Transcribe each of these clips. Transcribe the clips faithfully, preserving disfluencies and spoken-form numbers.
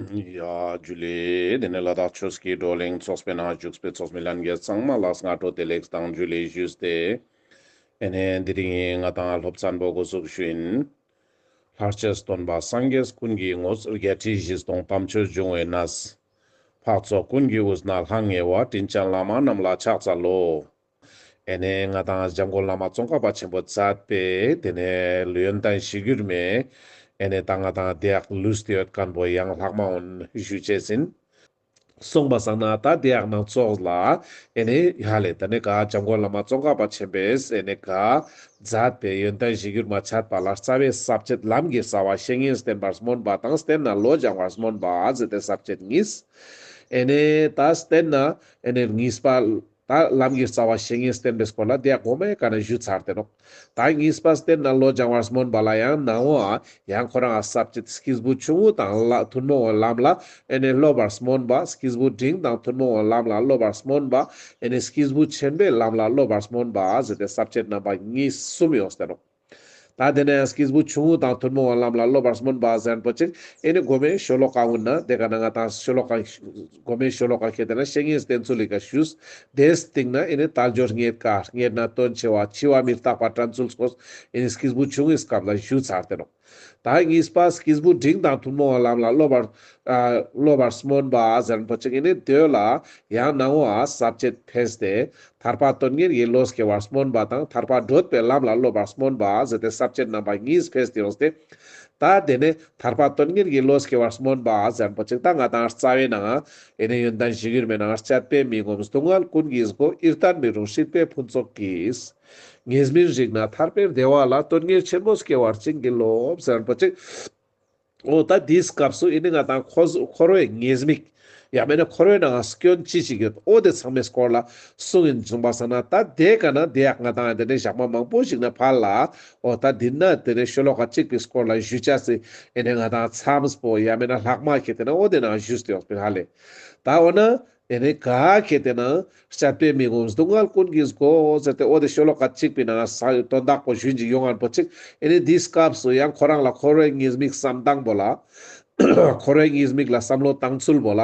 ཡ་ཇུ་ལེ། དེ་ནས་ལ་དྭགས་ཆོས་ཀྱི་བགྲོ་གླེང་ཚོགས་པའི་ནང་བཞུགས་པའི་ཚོགས་མི་ལྷན་རྒྱས་ཚང་མ་ལ་སྔ་དྲོ་བདེ་ལེགས་དང་ཇུ་ལེ་ཞུས་ཏེ། ཨེ་ནས་དེ་རིང་ང་དང་སློབ་ཚན་པོ་འགོ་ཚུགས་ཞུ་ཡིན། ལྷར་བཅས་སྟོན་པ་སངས་རྒྱས་ཀུན་གྱི་ངོ་བོ། བརྒྱད་ཁྲི་བཞི་སྟོང་དམ་ཆོས་འབྱུང་བའི་གནས། འཕགས་ཚོགས་ཀུན་གྱི་དབུས་ན་ལྷང་ངེ་བ། དྲིན་ཅན་བླ་མ་རྣམས་ལ་ཕྱག་འཚལ་ལོ། ཨེ་ནས་ང་དང་འཇམ་མགོན་བླ་མ་ཙོང་ཁ་པ་ཆེན་པོ་མཛད་པའི་དེ་ནས་ཡོན་ཏན་གཞིར་གྱུར་མའི་ཨེ་ནས་ད་ང་དང་དེ་ཡག་ལུས་ཏེ་ཡོད་མཁན་པོ་ཡང་ལྷག་མ་འོན་ཞུ་ཅེས་ཡིན། སོང་པ་སང་ན་ད་དེ་ཡག་ནང་ཚོགས་ལ་ཨེ་ནས་ཡ་ལེ་ད་ནི་ག་འཇམ་མགོན་བླ་མ་ཙོང་ཁ་པ་ཆེན་པོས་ཨེ་ནས་ག་མཛད་པའི་ཡོན་ཏན་གཞིར་གྱུར་མ་འཆད་པ་ལ་རྩ་བའི་ས་བཅད་ལམ་གྱི་རྩ་བ་བཤེས་གཉེན་བསྟེན་པར་སྨོན་པ་དང་བསྟེན་ནས་བློ་སྦྱང་བར་སྨོན་པ་ཟེར་ཏེ་ས་བཅད་གཉིས། ཨེ་ནས་ད་བསྟེན་ནས་ཨེ་ནས་གཉིས་པ། ད་ལམ་གྱི་རྩ་བ་བཤེས་གཉེན་བསྟེན་པའི་སྐོར་ལ་དེ་གོ་མའི་ཀ་ན་ཞུ་ཚར་ཏེ་ནོག་ད་གཉིས་པ་བསྟེན་ནས་བློ་སྦྱང་བར་སྨོན་པ་ལ་ཡང་ནང་བོ་ཡང་ཁོ་རང་ས་བཅད་སྐྱེས་བུ་ཆུང་ངུ་དང་ལ་ཐུན་མོང་བའི་ལམ་ལ་ཨེ་ནས་སློབ་པར་སྨོན་པ། སྐྱེས་བུ་འབྲིང་དང་ཐུན་མོང་བའི་ལམ་ལ་སློབ་པར་སྨོན་པ། ཨེ་ནས་སྐྱེས་བུ་ཆེན་པོའི་ལམ་ལ་སློབ་པར་སྨོན་པ་ཟེར་ཏེ་ས་བཅད་རྣམ་པ་གཉིས་གསུམ་ཡོངས་ཏེ་ནོག་ད་དེ་ནས་སྐྱེས་བུ་ཆུང་ངུ་དང་ཐུན་མོང་བའི་ལམ་ལ་སློབ་པར་སྨོན་པ་ཟེར་མཁན་པོ་ཅིག་ཨེ་ནི་གོ་མའི་ཤོ་ལོ་ཀ་ཀུན་ན་དེ་ཀ་ན་ང་དང་ཤོ་ལོ་ཀ་གོ་མའི་ཤོ་ལོ་ཀ་ཁེ་ཏེ་ན་བཤེས་གཉེན་བསྟེན་ཚུལ་ལི་ཀ་ཞུས། དེའི་སྟེང་ན་ཨེ་ནི་དལ་འབྱོར་རྙེད་དཀའ། རྙེད་ན་དོན་ཆེ་བ། འཆི་བ་མི་རྟག་པ་དྲན་ཚུལ་སྐོར་ཨེ་ནི་སྐྱེས་བུ་ཆུང་ངུའི་སྐབས་ལ་ཞུས་ཚར་ཏེ་ནོག་ད་གཉིས་པ་སྐྱེས་བུ་འབྲིང་དང་ཐུན་མོང་བའི་ལམ་ལ་སློབ་པར་ཨ་སློབ་པར་སྨོན་པ་ཟེར་མཁན་པོ་ཅིག་ཨེ་ནི་དེ་ལ་ཡང་ནང་བོ་ས་བཅད་ཕེས་ཏེ། ཐར་པ་དོན་གཉེར་གྱི་བློ་སྐྱེ་བར་སྨོན་པ་དང་ཐར་པ་བགྲོད་པའི་ལམ་ལ་སློབ་པར་སྨོན་པ་ཟེར་ཏེ་ས་བཅད་རྣམ་པ་གཉིས་ཕེས་ཏེ་ཡོངས་ཏེ། ད་དེ་ནས་ཐར་པ་དོན་གཉེར་གྱི་བློ་སྐྱེ་བར་སྨོན་པ་ཟེར་མཁན་པོ་ཅིག་ད་ང་དང་རྩ་བའི་ནང་ཨེ་ནི་ཡོན་ཏན་གཞིར་གྱུར་མའི་ནང་སྤྱད་པས་མི་ངོམས། སྡུག་བསྔལ་ཀུན་གྱི་སྒོ། ཡིད་བརྟན་མི་རུང་སྲིད་པའི་ཕུན་ཚོགས་ཀྱིས། ཉེས་དམིགས་རིག་ནས་ཐར་པའི་བདེ་བ་ལ། དོན་གཉེར་ཆེན་པོ་སྐྱེ་བར་བྱིན་གྱིས་རློབས་ཟེར་མཁན་པོ་ཅིག་འོ་ད་དེའི་སྐབས་སུ་ཨེ་ནི་ང་དང་འཁོར་བའི་ཉེས་དམིགས། ཡང་མེད་ན་འཁོར་བའི་ནང་སྐྱོན་ཅི་ཞིག་ཡོད། འོ་དེ་ཚང་མའི་སྐོར་ལ་གསུངས་ཡིན་བྱུང་པ་སང་ན་ད་དེ་ཀ་ན་དེ་ཡག་ང་དང་དེ་ནས་ཞག་མ་མང་པོ་ཞིག་ན་ཕར་ལ་འོ་ད་འདི་ན་དེ་ནས་ཤོ་ལོ་ཀ་གཅིག་པའི་སྐོར་ལ་ཞུ་ཅེས་སི་ཨེ་ནི་ང་དང་མཚམས་པོ་ཡང་མེད་ན་ལྷག་མ་ཁེ་ཏེ་ན་འོ་དེ་ནང་ཞུས་ཏེ་ཡོད་པའི་ཧ་ལེ། ད་འོ་ན། ཨེ་ནི་ག་ཁེ་ཏེ་ན་སྤྱད་པས་མི་ངོམས། སྡུག་བསྔལ་ཀུན་གྱི་སྒོ་ཟེར་ཏེ་འོ་དེ་ཤོ་ལོ་ཀ་གཅིག་པའི་ནང་ས་དོན་དག་པོ་ཞུ་ཡིན་ཅིག་ཡོང་ངན་པོ་ཅིག་ཨེ་ནི་དེའི་སྐབས་སུ་ཡང་ཁོ་རང་ལ་འཁོར་བའི་ཉེས་དམིགས་བསམ་སྟངས་པོ་ལ་འཁོར་བའི་ཉེས་དམིགས་ལ་བསམ་བློ་བཏང་ཚུལ་པོ་ལ་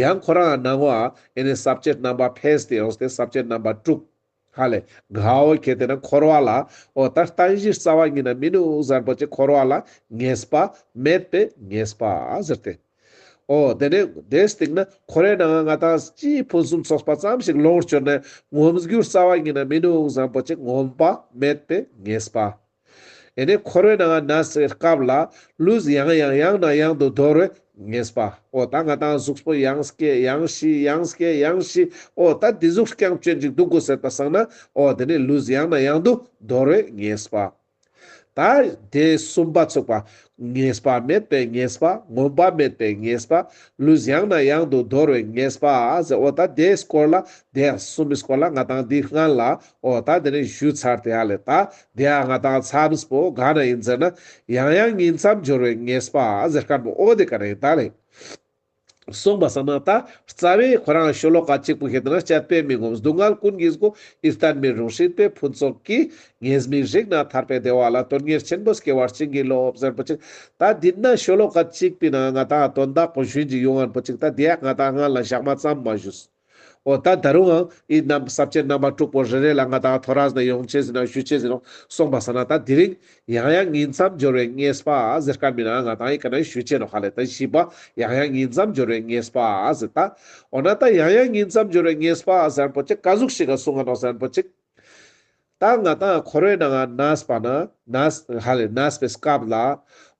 ཡང་ཁོ་རང་ནང་བ་ཨེ་ནི་ས་བཅད་རྣམ་པ་ཕེས་ཏེ་ཡོངས་ཏེ་ས་བཅད་རྣམ་པ་དྲུག་ཧ་ལེ་ག་འོ་ཁེ་ཏེ་ན་འཁོར་བ་ལ་འོ་ད་རྟེན་གཞི་རྩ་བ་ཉིད་ནས་མི་ནུས་ཟེར་མཁན་པོ་ཅིག་འཁོར་བ་ལ་ཉེས་པ་མེད་པའི་ཉེས་པ་ཟེར་ཏེ། འོ་དེ་ནས་དེའི་སྟེང་ན་འཁོར་བའི་ནང་ང་དང་ཅི་ཕུན་སུམ་ཚོགས་པ་ཙམ་ཞིག་ལོངས་སྤྱོད་ནས་ངོམས་རྒྱུ་རྩ་བ་ཉིད་ནས་མི་ནུས་བསམ་པོ་ཅིག་ངོམས་པ་མེད་པའི་ཉེས་པ། ཨེ་ནས་འཁོར་བའི་ནང་ན་སྐབས་ལ་ལུས་ཡང་ཡང་ཡང་ནས་ཡང་དུ་འདོར་བའི་ཉེས་པ། འོ་ད་ང་དང་གཟུགས་པོ་ཡང་སྐྱེ་ཡང་ཤི་ཡང་སྐྱེ་ཡང་ཤི་འོ་ད་འདི་གཟུགས་རྐྱང་ཅན་ཅིག་འདུག་དགོས་ཟེར་པ་སང་ན་འོ་དེ་ནས་ལུས་ཡང་ནས་ཡང་དུ་འདོར་བའི་ཉེས་པ། ད་དེ་གསུམ་པ་ཚུགས་པ། ཉེས་པ་མེད་པའི་ཉེས་པ། ངོམས་པ་མེད་པའི་ཉེས་པ། ལུས་ཡང་ནས་ཡང་དུ་འདོར་བའི་ཉེས་པ་ཟེར། འོ་ད་དེའི་སྐོར་ལ་དེ་གསུམ་པའི་སྐོར་ལ་ང་དང་འདི་སྔན་ལ་འོ་ད་དེ་ནས་ཞུས་ཚར་ཏེ་ཧ་ལེ། ད་དེ་ཡང་ང་དང་མཚམས་པོ་ག་ན་ཡིན་ཟེར་ན་ཡང་ཡང་ཉིང་མཚམས་སྦྱོར་བའི་ཉེས་པ་ཟེར་མཁན་པོ་འོ་དེ་ཀ་ན་ཡིན་ད་ལེ། གསུངས་པ་སང་ན་ད་རྩ་བའི་ཁོ་རང་ཤོ་ལོ་ཀ་གཅིག་པོ་ཁེ་ཏེ་ན་སྤྱད་པས་མི་ངོམས། སྡུག་བསྔལ་ཀུན་གྱི་སྒོ། ཡིད་བརྟན་མི་རུང་སྲིད་པའི་ཕུན་ཚོགས་ཀྱིས། ཉེས་དམིགས་རིག་ནས་ཐར་པའི་བདེ་བ་ལ། དོན་གཉེར་ཆེན་པོ་སྐྱེ་བར་བྱིན་གྱིས་རློབས་ཟེར་པོ་ཅིག་ད་འདི་ན་ཤོ་ལོ་ཀ་གཅིག་པའི་ནང་ང་དང་དོན་དག་པོ་ཞུ་ཡིན་ཅིག་ཡོང་ངན་པོ་ཅིག་ད་དེ་ཡག་ང་དང་སྔན་ལ་ཞག་མ་ཙམ་མ་ཞུས། འོ་ད་ད་རུང་ཡང་འི་རྣམ་ས་བཅད་རྣམ་པ་དྲུག་པོ་རེ་རེ་ལ་ང་དང་ཐོ་རས་ནས་ཡོང་ཅེས་ཟེར་ན་ཞུ་ཅེས་ཟེར་ནོག་གསུངས་པ་སང་ན་ད་དེ་རིང་ཡང་ཡང་ཉིང་མཚམས་སྦྱོར་བའི་ཉེས་པ་ཟེར་མཁན་མི་ན་ང་དང་འི་ཀ་ན་ཞུ་ཅེས་ནོག་ཧ་ལེ། ད་བཞི་པ་ཡང་ཡང་ཉིང་མཚམས་སྦྱོར་བའི་ཉེས་པ་ཟེར་ད། འོ་ན་ད་ཡང་ཡང་ཉིང་མཚམས་སྦྱོར་བའི་ཉེས་པ་ཟེར་པོ་ཅིག་ག་ཟུག་ཞིག་ག་གསུང་ང་ནོག་ཟེར་པོ་ཅིག་ད་ང་དང་འཁོར་བའི་ནང་ང་གནས་པ་ན་གནས་ཧ་ལེ་གནས་པའི་སྐབས་ལ་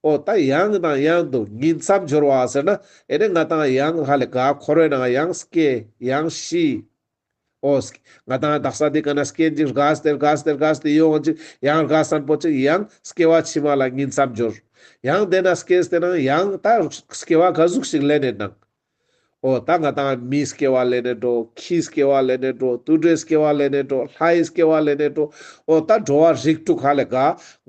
འོ་ད་ཡང་དང་ཡང་དུ་ཉིང་མཚམས་སྦྱོར་བ་ཟེར་ན་ཨེ་ནི་ང་དང་ཡང་ཧ་ལེ་ག་འཁོར་བའི་ནང་ང་ཡང་སྐྱེ་ཡང་ཤི། འོ་ང་དང་དག་ས་འདི་ཀ་ན་སྐྱེ་ཅིག་རྒས་ཏེ་རྒས་ཏེ་རྒས་ཏེ་ཡོང་ཅིག་ཡང་རྒས་སན་པོ་ཅིག་ཡང་སྐྱེ་བ་ཕྱི་མ་ལ་ཉིང་མཚམས་སྦྱོར། ཡང་དེ་ན་སྐྱེས་ཏེ་ན་ཡང་ད་སྐྱེ་བ་ག་ཟུག་ཞིག་ལེན་ནས་ནང་། འོ་ད་ང་དང་མིའི་སྐྱེ་བ་ལེན་ནས་འགྲོ། ཁྱིའི་སྐྱེ་བ་ལེན་ནས་འགྲོ། དུད་འགྲོའི་སྐྱེ་བ་ལེན་ནས་འགྲོ། ལྷའི་སྐྱེ་བ་ལེན་ནས་འགྲོ། འོ་ད་འགྲོ་བ་རིགས་དྲུག་ཧ་ལེ་ག་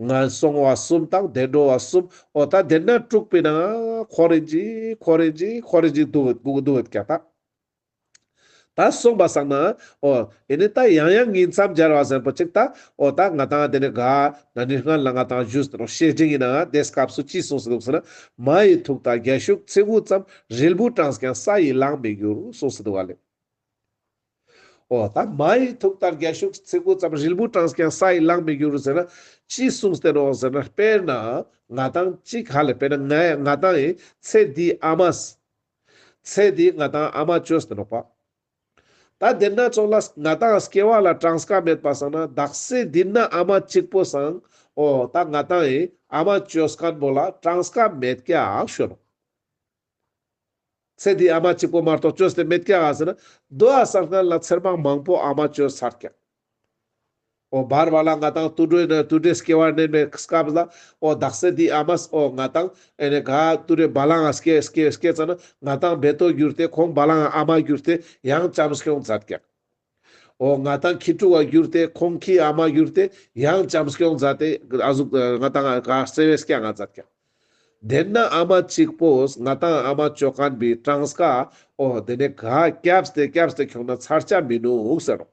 ངན་སོང་བ་གསུམ་དང་བདེ་འགྲོ་བ་གསུམ། འོ་ད་དེ་ན་དྲུག་པའི་ནང་འཁོར་རེ་ཅིག་འཁོར་རེ་ཅིག་འཁོར་རེ་ཅིག་འདུག་འདུག་འདུག་ཀྱག་ད། ད་ ད་སོང་པ་སང་ན་འོ་ཨེ་ནི་ད་ཡང་ཡང་ཉིང་མཚམས་སྦྱར་བ་ཟེར་པོ་ཅིག་ད་འོ་ད་ང་ཏང་དེ་ནི་ག་ན་ནི་སྔན་ལ་ང་ཏང་ཞུས་ཏེ་ནོག་བཤེས་སྤྲིང་ཡིན་ན་དེ་སྐབས་སུ་ཅི་གསུངས་སེ་འདུག་ཟེར་ན། མ་ཡི་ཐུག་མཐའ་རྒྱ་ཤུག་ཚི་གུ་ཙམ། རིལ་བུ་དྲངས་ཀྱང་ས་ཡིས་ལང་མི་འགྱུར་གསུངས་སེ་འདུག་ག་ལེ། འོ་ད་མ་ཡི་ཐུག་མཐའ་རྒྱ་ཤུག་ཚི་གུ་ཙམ། རིལ་བུ་དྲངས་ཀྱང་ས་ཡིས་ལང་མི་འགྱུར་ཟེར་ན་ཅི་གསུངས་ཏེ་ནོག་ཟེར་ན། དཔེར་ན་ང་ཏང་ཅིག་ཧ་ལེ་དཔེར་ན་ང་ང་ཏང་ཡི་ཚེ་འདིའི་ཨ་མ། ཚེ་འདིའི་ང་ཏང་ཨ་མ་བཅོས་ཏེ་ནོག་པ། ད་དེ་ན་ཙོགས་ལ་ང་ཏང་སྐྱེ་བ་ལ་གྲངས་ཀ་མེད་པ་སང་ན་དག་ས་འདི་ན་ཨ་མ་གཅིག་པོ་སང་འོ་ད་ང་ཏང་ཡི་ཨ་མ་བཅོས་མཁན་པོ་ལ་གྲངས་ཀ་མེད་ཀྱག་ཞུ་ནོག། ཚེ་འདིའི་ཨ་མ་གཅིག་པོ་མ་གཏོགས་བཅོས་ཏེ་མེད་ཀྱག་ཟེར་ན། དོ་ཨ་སང་སྔན་ལ་ཚེ་རབས་མང་པོ་ཨ་མ་བཅོས་ཚར་ཀྱག། འོ་བར་བར་ལ་ང་ཏང་དུད་འགྲོ་ཡིན་ན་དུད་འགྲོའི་སྐྱེ་བ་ལེན་པའི་སྐབས་ལ་འོ་དག་ས་འདིའི་ཨ་མ་འོ་ང་ཏང་ཨེ་ནི་ག་དུད་འགྲོའི་བ་ལང་ང་སྐྱེ་སྐྱེ་སྐྱེ་ཙ་ན་ང་ཏང་བེ་ཏོ་གྱུར་ཏེ་ཁོང་བ་ལང་ང་ཨ་མ་གྱུར་ཏེ་ཡང་བྱམས་སྐྱོང་མཛད་ཀྱག། འོ་ང་ཏང་ཁྱི་ཕྲུག་ག་གྱུར་ཏེ་ཁོང་ཁྱིའི་ཨ་མ་གྱུར་ཏེ་ཡང་བྱམས་སྐྱོང་མཛད་དེ་ཨ་ཟུག་ང་ཏང་ག་བརྩེ་བའི་སྐྱ་ང་མཛད་ཀྱག། དེ་ན་ཨ་མ་གཅིག་པོས་ང་ཏང་ཨ་མ་བཅོ་མཁན་པའི་གྲངས་ཀ་འོ་དེ་ནི་ག་བརྒྱབ་སྟེ་བརྒྱབ་སྟེ་ཁྱོང་ན་ཚར་ཆ་མི་ནུག་ཟེར་རོ།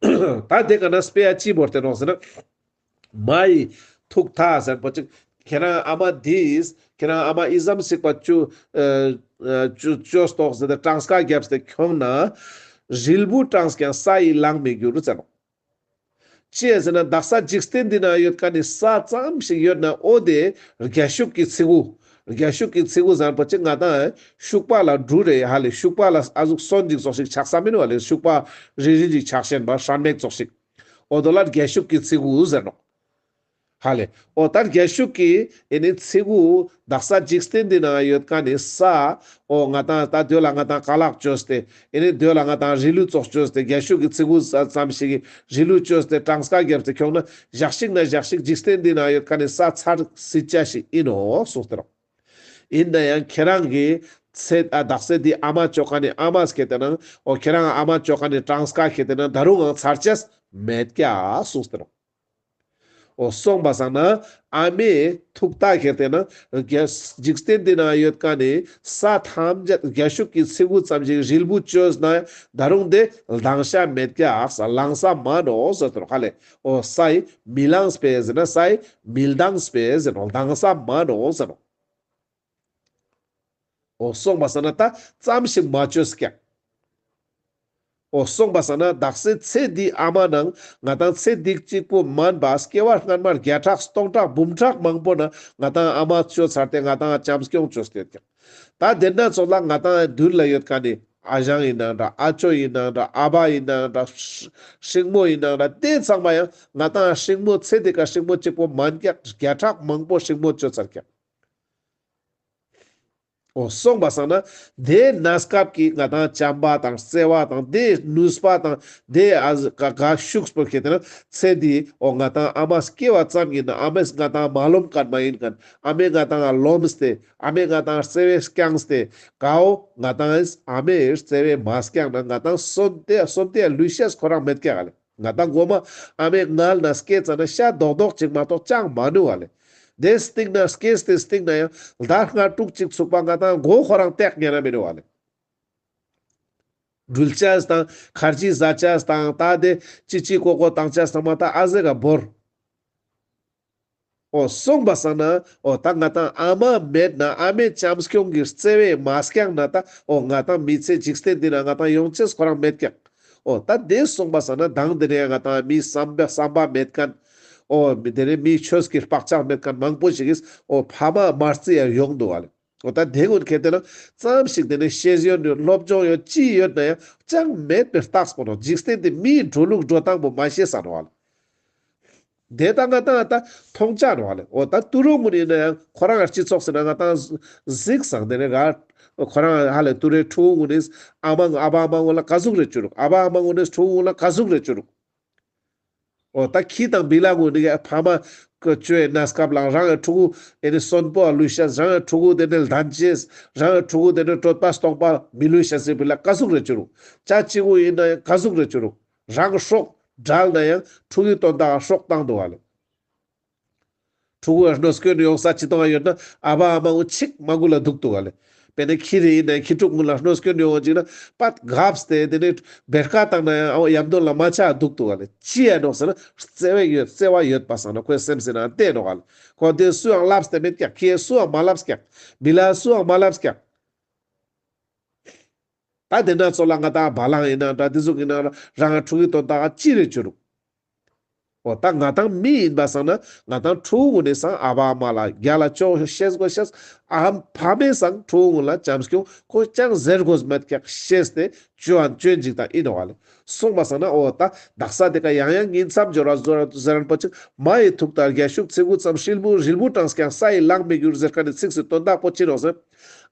ད་དེ་ག་ན་དཔེ་ཡ་ཅི་བོར་ཏེ་ནོག་ཟེར་ན། མ་ཡི་ཐུག་མཐའ་ཟེར་པོ་ཅིག་ཁྱེད་རང་ཨ་མ་དེས་ཁྱེད་རང་ཨ་མ་ཨི་ཙམ་ཞིག་པ་བཅོ་ཨ་ཨ་བཅོ་བཅོས་ཏོག་ཟེར་ཏེ་གྲངས་ཀ་བརྒྱབ་སྟེ་ཁྱོང་ན་རིལ་བུ་དྲངས་ཀྱང་ས་ཡིས་ལང་མི་འགྱུར་ཟེར་ནོག། ཅི་ཟེར་ན་དག་ས་འཇིག་རྟེན་འདི་ན་ཡོད་མཁན་ནི་ས་ཙམ་ཞིག་ཡོད་ན་འོ་དེ་རྒྱ་ཤུག་གི་ཚི་གུ། རྒྱ་ཤུག་གི་ཚི་གུ་ཟེར་པོ་ཅིག་ང་ཏང་ཤུག་པ་ལ་འབྲུ་རེ་ཧ་ལེ་ཤུག་པ་ལ་ཨ་ཟུག་སོན་ཅིག་ཙོགས་ཤིག་ཆགས་ས་མིན་བ་ལེ། ཤུག་པ་རིལ་རིལ་ཅིག་ཆགས་ཤེན་པ་སྲན་མེག་ཙོགས་ཤིག། འོ་དོ་ལ་རྒྱ་ཤུག་གི་ཚི་གུ་ཟེར་ནོག། ཧ་ལེ། འོ་ད་རྒྱ་ཤུག་གི་ཨེ་ནི་ཚི་གུ་དག་ས་འཇིག་རྟེན་འདི་ན་ཡོད་མཁན་ནི་ས། འོ་ང་ཏང་ད་དོ་ལ་ང་ཏང་ཀ་ལག་བཅོས་ཏེ་ཨེ་ནི་དོ་ལ་ང་ཏང་རིལ་བུ་ཙོགས་བཅོས་ཏེ་རྒྱ་ཤུག་གི་ཚི་གུ་ཙམ་ཞིག་གི་རིལ་བུ་བཅོས་ཏེ་གྲངས་ཀ་བརྒྱབ་སྟེ་ཁྱོང་ན་ཞག་ཞིག་ན་ཞག་ཞིག་འཇིག་རྟེན་འདི་ན་ཡོད་མཁན་ནི་ས་ཚར་སྲིད་ཆ་ཞིག་ཨིན་ནོག་གསུངས་ཏེ་རོ། ཨིན་ན་ཡང་ཁྱེད་རང་གི་ཚེ་ཨ་དག་ས་འདི་ཨ་མ་བཅོ་མཁན་ནི་ཨ་མ་སྐྱེ་ཏེ་ན་འོ་ཁྱེད་རང་ཨ་མ་བཅོ་མཁན་ནི་གྲངས་ཀ་ཁྱེད་དེ་ན་ད་རུང་ཨང་ཚར་ཆ་མེད་ཀྱག་གསུངས་ཏེ་རོ། འོ་སོང་པ་སང་ན་ཨ་མའི་ཐུག་མཐའ་ཁྱེར་ཏེ་ན་རྒྱ་འཇིག་རྟེན་འདི་ན་ཡོད་མཁན་ནི་ས་ཐམས་ཅད་རྒྱ་ཤུག་གི་ཚི་གུ་ཙམ་ཞིག་རིལ་བུ་བཅོས་ན་ད་རུང་དེ་ལྡང་ཤ་མེད་ཀྱག་ས་ལྡང་ས་མ་ནོག་ཟེར་ཏེ་རོ། ཧ་ལེ། འོ་ས་ཡི་མི་ལྡང་སྤེ་ཟེར་ན་ས་ཡི་མི་ལྡང་སྤེ་ཟེར་ནོག། ལྡང་ས་མ་ནོག་ཟེར་ནོག། འོ་སོང་པ་སང་ན་ད་ཙམ་ཞིག་མ་བཅོས་ཀྱག། འོ་སོང་པ་སང་ན་དག་ས་ཚེ་འདིའི་ཨ་མ་ནང་ང་ཏང་ཚེ་འདི་གཅིག་པོ་མན་པ་སྐྱེ་བ་སྔན་མ་བརྒྱ་ཕྲག་སྟོང་ཕྲག་འབུམ་ཕྲག་མང་པོ་ན་ང་ཏང་ཨ་མ་བཅོས་ཚར་ཏེ་ང་ཏང་བྱམས་སྐྱོང་བཅོས་ཏེ་ཡོད་ཀྱག། ད་དེ་ན་ཙོགས་ལ་ང་ཏང་མདུན་ལ་ཡོད་མཁན་ནི་ཨ་ཞང་ཡིན་ནའང་འདྲ་ཨ་ཅོ་ཡིན་ནའང་འདྲ་ཨ་བ་ཡིན་ནའང་འདྲ་སྲིང་མོ་ཡིན་ནའང་འདྲ་དེ་ཚང་མ་ཡང་ང་ཏང་སྲིང་མོ་ཚེ་འདི་ཀ་སྲིང་མོ་གཅིག་པོ་མན་ཀྱག། བརྒྱ་ཕྲག་མང་པོ་སྲིང་མོ་བཅོས་ཚར་ཀྱག། འོ་སོང་པ་སང་ན་དེ་གནས་སྐབས་ཀྱི་ང་ཏང་བྱམས་པ་དང་བརྩེ་བ་དང་དེ་ནུས་པ་དང་དེ་ཨ་ག་ག་ཤུགས་པོ་ཁྱེར་ཏེ་ན་ཚེ་འདི་འོ་ང་ཏང་ཨ་མ་སྐྱེ་བ་ཙམ་ཡིན་ན་ཨ་མས་ང་ཏང་མ་ལོམ་མཁན་མ་ཡིན་མཁན། ཨ་མས་ང་ཏང་ལོམས་ཏེ་ཨ་མས་ང་ཏང་བརྩེ་བས་བསྐྱངས་ཏེ་གའོ་ང་ཏང་ཨ་མས་བརྩེ་བས་མ་བསྐྱངས་ན་ང་ཏང་གསོན་ཏེ་གསོན་ཏེ་ལུས་ཤེས་ཁོ་རང་མེད་ཀྱག་ལེ། ང་ཏང་མགོ་མ་ཨ་མའི་མངལ་ན་སྐྱེས་ཙ་ན་ཤ་རྡོག་རྡོག་ཅིག་མ་གཏོགས་ཅང་མ་ནུ་བ་ལེ། དེ་སྟིང་ན་སྐྱེས་ཏེ་སྟིང་ན་ཡང་ཟླ་ལྔ་དྲུག་ཅིག་ཚུགས་པ་ང་ཏང་མགོ་ཁོ་རང་སྟེགས་ཉན་ན་མི་ནུ་བ་ལེ། འགྲུལ་ཆས་དང་ཁར་ཇི་ཟ་ཆས་དང་ད་དེ་ཅི་ཅི་ཀོ་ཀོ་བཏང་ཆས་ཚང་མ་ད་ཨ་ཟེ་ག་བོར། འོ་སོང་པ་སང་ན་འོ་ད་ང་ཏང་ཨ་མ་མེད་ན་ཨ་མའི་བྱམས་སྐྱོང་གི་བརྩེ་བས་མ་བསྐྱངས་ན་ད་འོ་ང་ཏང་མི་ཚེ་འཇིག་རྟེན་འདི་ན་ང་ཏང་ཡོང་ཆེས་ཁོ་རང་མེད་ཀྱག། འོ་ད་དེ་སོང་པ་སང་ན་དང་དེ་ནས་ང་ཏང་མི་བསམ་པ་བསམ་པ་མེད་མཁན། འོ་མི་དེ་ནས་མི་ཆོས་ཀྱི་བག་ཆགས་མེད་མཁན་མང་པོ་ཞིག་གིས་འོ་ཕ་མ་མ་བརྩི་ཡ་ཡོང་འདུག་བ་ལེ། འོ་ད་དེ་ཀུན་ཁྱེར་ཏེ་ན་ཙམ་ཞིག་དེ་ནས་ཤེས་ཡོན་ཡོད་སློབ་སྦྱོང་ཡོད་ཅི་ཡོད་ན་ཡང་ཅང་མེད་པའི་རྟགས་པོ་ནོ། འཇིག་རྟེན་དེ་མིའི་འགྲོ་ལུགས་འགྲོ་སྟངས་པོ་མ་ཤེས་ས་ནོ་བ་ལེ། དེ་ད་ང་ཏང་ད་མཐོང་ཆ་ནོ་བ་ལེ། འོ་ད་ཏུ་རུ་ངུན་ཡིན་ན་ཡང་ཁོ་རང་སྤྱི་ཚོགས་ཟེར་ན་ང་ཏང་གཟིགས་སང་དེ་ནས་ག་ཁོ་རང་ཧ་ལེ་ཏུ་རུའི་ཕྲུ་གུ་ངུན་ནིས་ཨ་མ་ཨ་བ་ཨ་མ་ངུན་ལ་ག་ཟུག་རེ་བཅུ་རུག། ཨ་བ་ཨ་མ་ངུན་ནིས་ཕྲུ་གུ་ངུན་ལ་ག་ཟུག་རེ་བཅུ་རུག། འོ་ད་ཁྱི་དང་བི་ལ་ངུན་ནི་ཕ་མ་གི་བཅོས་གནས་སྐབས་ལ་རང་གི་ཕྲུ་གུ་ཨེ་ནི་གསོན་པོ་ལུས་ཤེས་རང་གི་ཕྲུ་གུ་དེ་ནས་ལྡན་ཅེས་རང་གི་ཕྲུ་གུ་དེ་ནས་གྲོད་པ་སྟོང་པ་མི་ལུས་ཤེས་སི་བི་ལ་ག་ཟུག་རེ་བཅུ་རུག། ཅ་གཅིག་པོ་ཡིན་ན་ཡང་ག་ཟུག་རེ་བཅུ་རུག། རང་གི་སྲོག་བྲལ་ན་ཡང་ཕྲུ་གུའི་དོན་དག་སྲོག་བཏང་འདུག་བ་ལེ། ཕྲུ་གུ་གནོད་སྐྱོན་ཡོང་ས་ཅི་གཏོང་ཡ་ཡོད་ན་ཨ་བ་ཨ་མ་ངུན་ཅིག་མ་གུ་ལ་འདུག་འདུག་བ་ལེ། དཔེར་ན་ཁྱི་རེ་ཡིན་ན་ཁྱི་ཕྲུག་གུན་ལ་གནོད་སྐྱོན་ཡོང་བ་ཅིག་ན་པད་གབས་ཏེ་དེ་ནས་བེར་ཀ་བཏང་ན་ཡང་ཡམ་དོན་ལ་མ་ཆ་འདུག་འདུག་ག་ལེ། ཅི་ཡ་ནོག་ཟེར་ན་བརྩེ་བ་ཡོད་བརྩེ་བ་ཡོད་པ་སང་ན་ཁོའི་སེམས་སི་ནང་བལྟས་ནོག་ག་ལེ། ཁོ་དེ་སུའང་ལབས་ཏེ་མེད་ཀྱག་ཁྱི་སུའང་མ་ལབས་ཀྱག་མི་ལ་སུའང་མ་ལབས་ཀྱག་ད་དེ་ན་ཚོ་ལ་ང་ཏང་བ་ལང་ཡིན་ན་འདྲ་དེ་ཟུག་ཡིན་ན་རང་ཕྲུ་གུའི་དོན་དག་ཅི་རེ་བྱུ་རུག་འོ་ད་ང་ཏང་མི་ཡིན་པ་སང་ན་ང་ཏང་ཕྲུ་གུ་ནས་སང་ཨ་བ་ཨ་མ་ལ་རྒྱ་ལ་ཅོ་ཤེས་དགོས་ཤེས། ཨ་ཕ་མས་སང་ཕྲུ་གུ་ལ་བྱམས་སྐྱོང་ཁོ་ཅང་ཟེར་དགོས་མེད་ཀྱག་ཤེས་ཏེ་ཅོ་ཨན་ཅོ་ཨན་ཅིག་དང་ཡིན་ནོག་ལེ། སོང་པ་སང་ན་འོ་ད་དག་ས་དེ་ཀ་ཡང་ཡང་ཉིན་མཚམས་སྦྱོར་བ་ཟེར་རན་པོ་ཅིག་མ་ཡི་ཐུག་ལྟར་རྒྱ་ཤུག་ཚེ་གུ་ཙམ་རིལ་བུ་རིལ་བུ་དྲངས་ཀྱང་ས་ཡི་ལང་མི་འགྱུར་ཟེར་ཁན་ནི་ཚིག་སི་དོན་དག་པོ་ཅི་ནོག་ཟེར།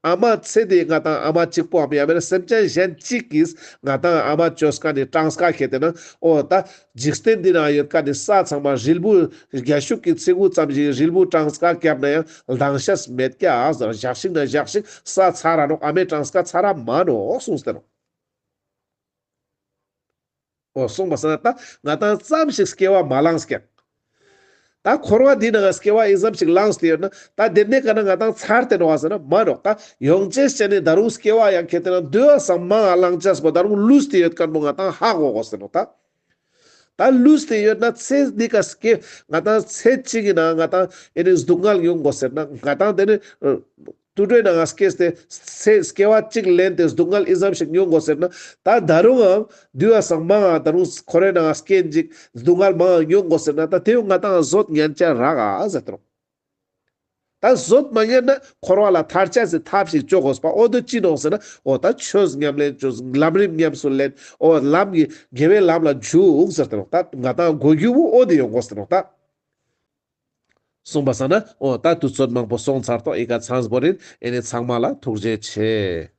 ཨ་མ་ཚེ་འདིའི་ང་ཏང་ཨ་མ་གཅིག་པོའམ་ཡང་མེད་ན་སེམས་ཅན་གཞན་གཅིག་གིས་ང་ཏང་ཨ་མ་བཅོས་ཀ་ནི་གྲངས་ཀ་ཁྱེར་ཏེ་ན་འོ་ད་འཇིག་རྟེན་འདི་ན་ཡོད་ཀ་ནི་ས་ཚང་མ་རིལ་བུ་རྒྱ་ཤུག་གི་ཚི་གུ་ཙམ་ཞིག་རིལ་བུ་གྲངས་ཀ་བརྒྱབ་ན་ཡང་ལྡང་ཤེས་མེད་ཀྱག་ཟེར། ཞག་ཞིག་ན་ཞག་ཞིག་ས་ཚར་ར་ནོག་ཨ་མའི་གྲངས་ཀ་ཚར་ར་མ་ནོག་གསུངས་ཏེ་ནོག་འོ་སོང་པ་སང་ན་ད་ང་ཏང་ཙམ་ཞིག་སྐྱེ་བ་མ་བླངས་ཀྱག་ད་འཁོར་བ་འདི་ནང་སྐྱེ་བ་ཨི་ཙམ་ཞིག་བླངས་ཏེ་ཡོད་ན་ད་དེ་ནས་ཀ་ན་ང་ཏང་ཚར་ཏེ་ནོག་ཟེར་ན་མ་ནོག་ད་ཡོང་ཅེས་ཅན་ནི་ད་རུང་སྐྱེ་བ་ཡང་ཁྱེར་ཏེ་ན་འདོད་པ་སང་མང་ང་བླངས་ཅེས་པོ་ད་རུང་ལུས་ཏེ་ཡོད་ཁན་པོ་ང་ཏང་ཧ་གོ་དགོས་ཟེར་ནོག་ད་ད་ལུས་ཏེ་ཡོད་ན་ཚེ་འདི་ཀ་སྐྱེ་ང་ཏང་ཚེ་གཅིག་གི་ནང་ང་ཏང་ཨེ་ནི་སྡུག་བསྔལ་མྱོང་དགོས་ཟེར་ན་ང་ཏང་དེ་ནི་དུད་འགྲོའི་ནང་ང་སྐྱེས་ཏེ་ཚེ་སྐྱེ་བ་གཅིག་ལེན་ཏེ་སྡུག་བསྔལ་ཨི་ཙམ་ཞིག་མྱོང་དགོས་ཟེར་ན་ད་ད་རུང་ང་འདོད་པ་སང་མང་ང་ད་རུང་འཁོར་བའི་ནང་ང་སྐྱེ་ཅིག་སྡུག་བསྔལ་མང་ང་མྱོང་དགོས་ཟེར་ན་ད་དེ་ཡང་ང་ཏང་བཟོད་ཉན་ཅ་རག་ག་ཟེར་ཏེ་ནོག་ད་བཟོད་མ་ཉན་ན་འཁོར་བ་ལ་ཐར་ཅེས་སི་ཐབས་ཤིག་ཅོ་དགོས་པ་འོ་དོ་ཅི་ནོག་ཟེར་ན་འོ་ད་ཆོས་ཉམས་ལེན་ཅོ་ལམ་རིམ་ཉམས་སུ་ལེན་འོ་ལམ་གྱི་དགེ་བའི་ལམ་ལ་འཇུག་ཟེར་ཏེ་ནོག་ད་ང་ཏང་གོ་རྒྱུ་བོ་འོ་དེ་ཡོང་དགོས་ཟེར་ཏེ་ནོག་ད། སོང་པ་སང་ན་འོ་ད་དུས་ཚོད་མང་པོ་སོང་ཚར་ཏོག་ཨི་ཀ་ཚང་བོ་རིན་ཨེ་ནི་ཚང་མ་ལ་ཐུགས་རྗེ་ཆེ།